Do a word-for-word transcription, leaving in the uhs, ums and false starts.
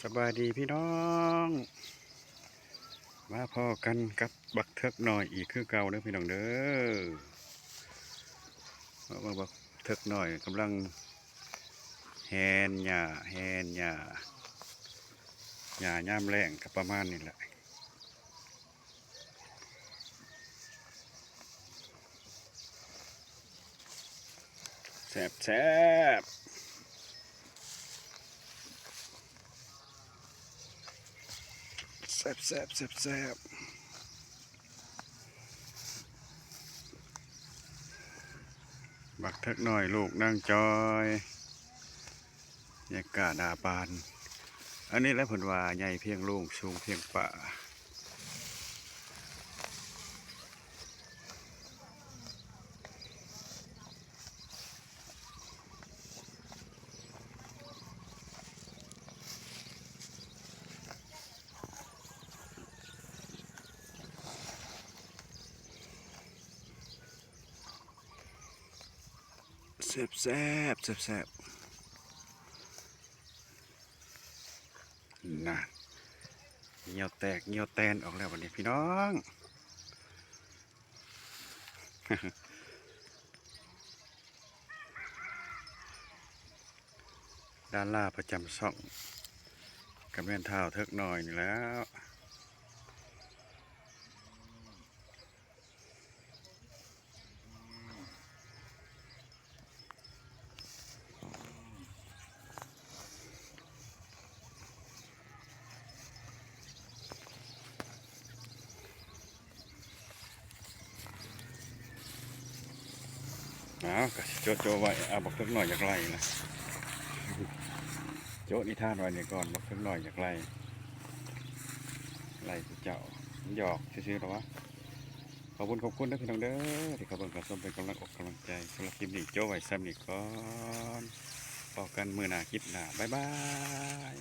สบายดีพี่น้อง มาพ้อกันกับบักเถิกน้อยอีกคือเก่าเด้อพี่น้องเด้อ มาเบิ่งบักเถิกน้อยกำลังแหนหญ้า แหนหญ้า หญ้ายามแล้งก็ประมาณนี้แหละ แซ่บแซ่บ แซ่บแซ่บแซ่บแซ่บ บักเถิกน้อยลูกนางจอย ใหญ่กล้าหน้าปาน อันนี้แหละเพิ่นว่าใหญ่เพียงลุงสูงเพียงป้า แซ่บแซ่บแซ่บแซ่บ นะ เหยี่ยวแตกเหยี่ยวแตนออกแล้วบัดนี้พี่น้อง ดาราประจำช่องก็แม่นท้าวเถิกน้อยนี่แหล้ว อ้าว ก็สิโจะโจะไว้ เอาบักเถิกน้อยอยากไล่นะ โจะนิทานไว้นี่ก่อน บักเถิกน้อยอยากไล่ ไล่ผู้เจ้า หยอกซื่อๆหรอวะ ขอบคุณ ขอบคุณนะพี่น้องเด้อ ที่เข้าเบิ่งเข้าชมเป็นกำลังอกกำลังใจ สำหรับคลิปนี้โจะไว้ส่ำนี้ก่อน พบกันมื้อหน้าคลิปหน้า บ๊ายบาย